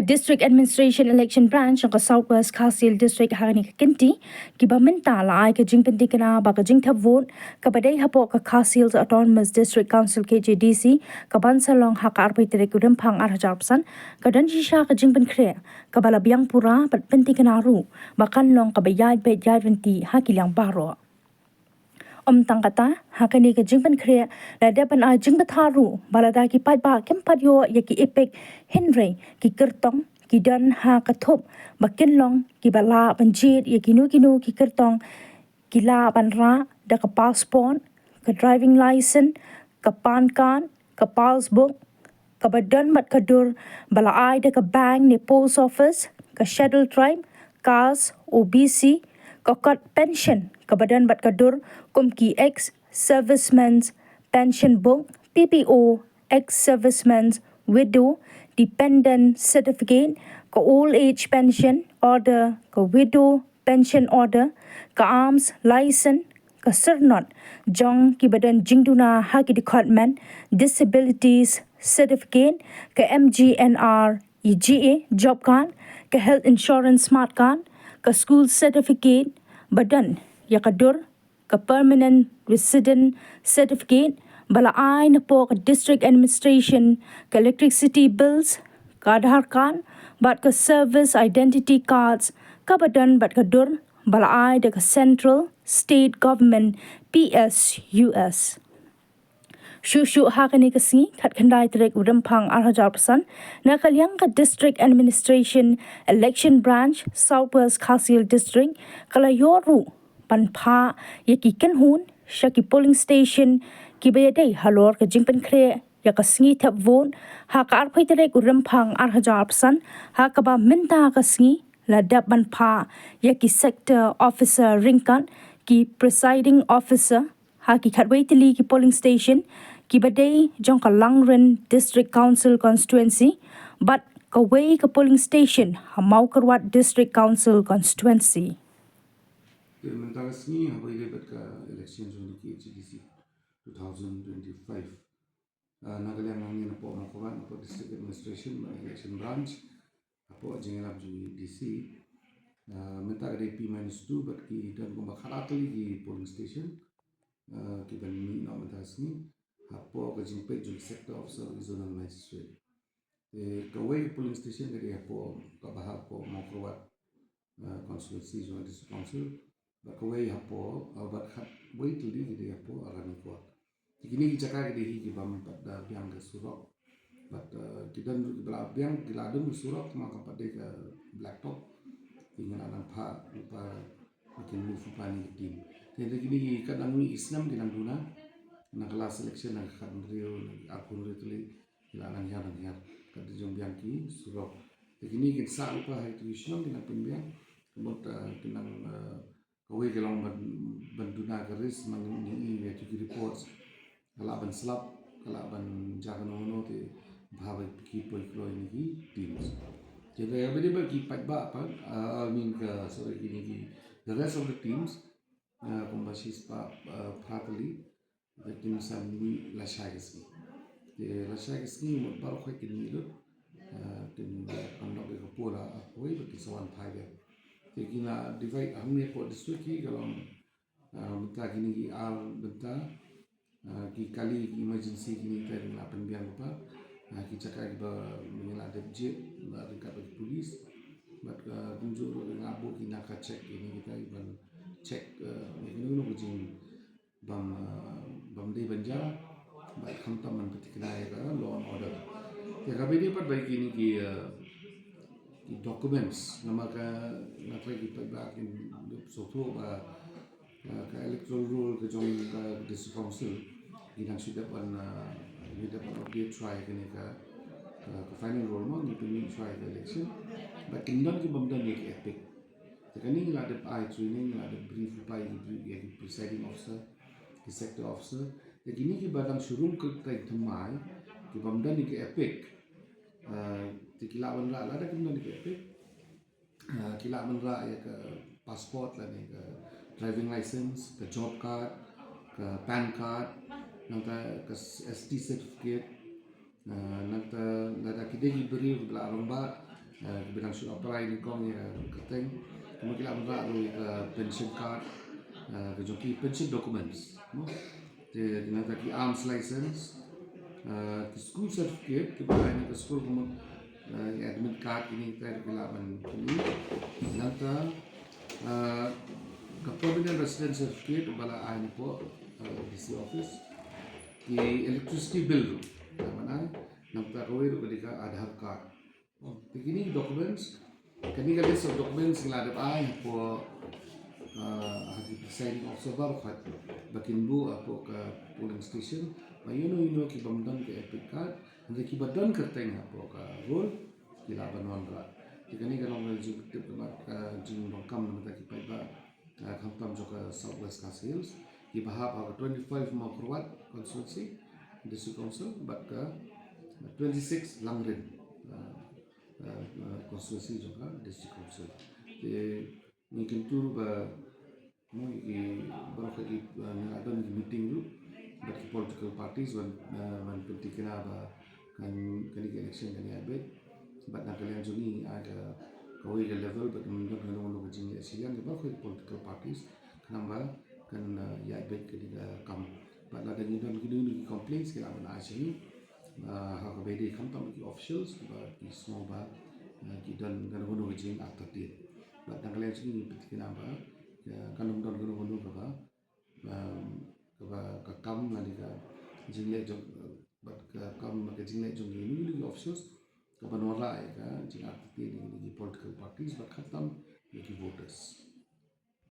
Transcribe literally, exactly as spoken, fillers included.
District Administration Election Branch jong ka South West Khasi Hills District ha kane ka kynti, kiba mynta la ai ka jingpyntikna ba ka jingthep vote kaba dei hapoh ka Khasi Hills Autonomous District Council, K H A D C, kaban sa long ha ka arphew tarik u Rymphang arhajar arphew san, ka don shisha ka jingpynkhreh kaba la biang pura bad pyntikna ruh ba kan long kaba ïaid beit ïaid ryntih ha ki liang baroh. Ym tang kata, ha kane ka jingpynkhreh la dep ban ai jingbthah ruh ba lada ki paidbah kim pat ïoh ïa ki EPIC, hynrei ki kyrtong ki don ha ka thup ba kin long kiba lah ban jied ïa kino kino ki kyrtong, ki lah ban rah da ka passport, ka driving license, ka PAN card, ka passbook, kaba don bad ka dur ba la ai da ka bank ne post office, ka Scheduled Tribe, caste, O B C, ka kot pension kaba don bad ka dur kum ki ex servicemen's pension book, P P O, ex servicemen's widow, dependent certificate, ka old age pension order, ka widow pension order, ka arms license, ka syrnod jong kiba don jingduna ha ki dkhot met, disabilities certificate, ka M G N R E G A job card, ka health insurance smart card, ka school certificate ba don ïa ka dur, ka permanent resident certificate ba la ai napoh ka district administration, ka electricity bills, ka Aadhaar card bad ka service identity cards kaba don bad ka dur ba la ai da ka central, state government, P S U S. Shuh shuh ha kane ka sngi, khatkhyndai tarik u Rymphang arhajar arphew san, na ka liang ka District Administration Election Branch, South West Khasi Hills District, ka la ïoh ruh ban phah ïa ki kynhun sha ki polling station kiba ïadei halor ka jingpynkhreh ïa ka sngi thep vote ha ka arphew tarik u Rymphang arhajar arphew san, ha kaba mynta ka sngi la dep ban phah ïa ki sector officer ryngkat ki presiding officer ha ki khatwei tylli ki polling station kiba dei jong ka Langrin District Council Constituency bad kawei ka polling station ha Mawkyrwat District Council Constituency. Te mynta ka sngi haba ïadei bad ka election jong ka K H A D C two thousand twenty-five. Ah, na ka liang ngi napoh Mawkyrwat, napoh District Administration bad Election Branch, hapoh jingïalap jong i D C. Ah, mynta ka dei P minus two bad ki don kumba khatar tylli ki polling station, ah, kiban mih noh mynta ka sngi hapoh ka jingpeit jong ki sector officer bad ki zonal magistrate. Te kawei ka polling station ka dei hapoh, kaba hapoh Mawkyrwat, ah, constituency jong ka District Council. Bad kawei hapoh, ah, bad khatwei tylli ka dei hapoh Ranikor. Te kine ki jaka ki dei hi ki bym pat da biang ka surok. Bad, ah, ki don ruh kiba la biang, ki la don surok, ma kam pat dei ka blacktop. Te ngi la nang phah lypa, ngi kin move lypa ïa kine ki team. Te kine ki katno ngi, ki snem ki nang duna. Na ka last election na ka khathynriew, na ka arphew hynriew tylli, ki la nang hiar nang hiar. Ka dei jong biang ki surok. Te kine kin sah lypa ha kito ki shnong, ki nang pynbiang. Ka mut, ah, ki nang, ah, kawei ka long ban, ban duna ka risk, ma ngi ïohi ïa kito ki reports. Ka lah ban slap, ka lah ban jia kano kano, te bha ba ki poi kloi ïa kine ki teams. Te da ïa ba dei ba ki paidbah pat, ah, I mean ka, sorry, kine ki, the rest of the teams, ah, kumba shispah, ah, phra tylli, ka team san mih lashai ka sngi. Te lashai ka sngi mut baroh khoit kin mih lut. Ah, kin, ah, pynlong ïa ka poll ha kawei bad kin sa wan phai biang. Te ki la divide hangne hapoh district ki ka long, ah, bynta kine ki ar bynta, ah, ki kali, ki emergency, kine te ngi la pynbiang lypa. Ah, ki jaka kiba ngi la dep jied bad ryngkat bad ki police. Bad, ah, kumjuh ruh ngi la buh ki NACA check, kine kita kiban check, ah, ïa kino kino ka jing bym, ah, bym dei ban jia, bad khamtam ban pynthikna ïa ka law and order. Te kaba ïadei pat bad kine ki, ah, ki documents, namar ka, nga tharai ki paidbah kin sngewthuh ba, ah, ka electoral roll ka jong ka District Council ngi dang shu dep ban, ah, ngi dep ban update shuwa ïa kane ka, ah, ka final roll mo, ngi pynmih shuwa ïa ka election. Bad kin don ki bym don ïa ki EPIC. Te kane ngi la dep ai training, ngi la dep brief lypa ïa ki, ïa ki presiding officer, ki sector officer. Te kine kiba dang shu rung kyrteng thymmai, ki bym don ïa ki EPIC. Ah, te ki lah ban rah, lada kim don ïa ki EPIC, ah, ki lah ban rah ïa ka passport lane ka driving license, ka job card, ka PAN card, nangta ka S T certificate, ah, nangta lada ki dei ki briew kiba la rangbah, eh, kiba dang shu apply nyngkong ïa ka kyrteng. Kumba ki lah ban rah ruh ïa ka pension card, eh, ka jong ki pension documents, no? Te nangta ki arms license, eh, ki school certificate kiba ai na ka school, kumba, eh, admit card, kine kita ruh ki lah ban pyni. Nangta, eh, ka permanent residence certificate ba la ai napoh, eh, D C office. Ki electricity bill ruh ki lah ban ai. Nangta kawei ruh ka dei ka Aadhaar card. Te kine ki documents, kane ka list of documents ngi la dep ai hapoh, ah, ha ki presiding officer baroh kawei ba kin buh hapoh ka polling station, ba ïano ïano ki bym don ka EPIC card, hynrei kiba don kyrteng hapoh ka roll, ki lah ban wanrah. Te kane ka long ka jingtip, ka jingdonkam na ka bynta ki paidbah, ah, khamtam jong ka South West Khasi Hills, kiba hap ha ka twenty-five Mawkyrwat constituency, District Council, bad ka twenty-six Langrin, ah, ah, ah, constituency jong ka District Council. Te ngi kyntu ba, mo, ki baroh ki, ah, ngi la don ki meeting ruh bad ki political parties ban, ah, ban pynthikna ba kan, kane ka election kan ïaid beit. Bad na ka liang jong ngi, ah, ka, kawei ka level bad kan don kano kano ka jingïaid shiliang ïa baroh ki political parties, khnang ba kan, ah, ïaid beit kane ka kam. Bad lada ngi don kino kino ki complaints, ki lah ban ai sha ngi, ah, ha kaba ïadei khamtam ki officials ba ki sngew ba, ah, ki don kano kano ka jingartatien. Bad na ka liang jong ngi, ngi pynthikna ba, ah, kan ym don kano kano kaba, um, kaba ka kam lane ka jingleh jong, bad ka kam, ka jingleh jong kino kino ki officials ka ban wanrah ïa ka jingartatien ïa ki political parties bad khamtam ïa ki voters.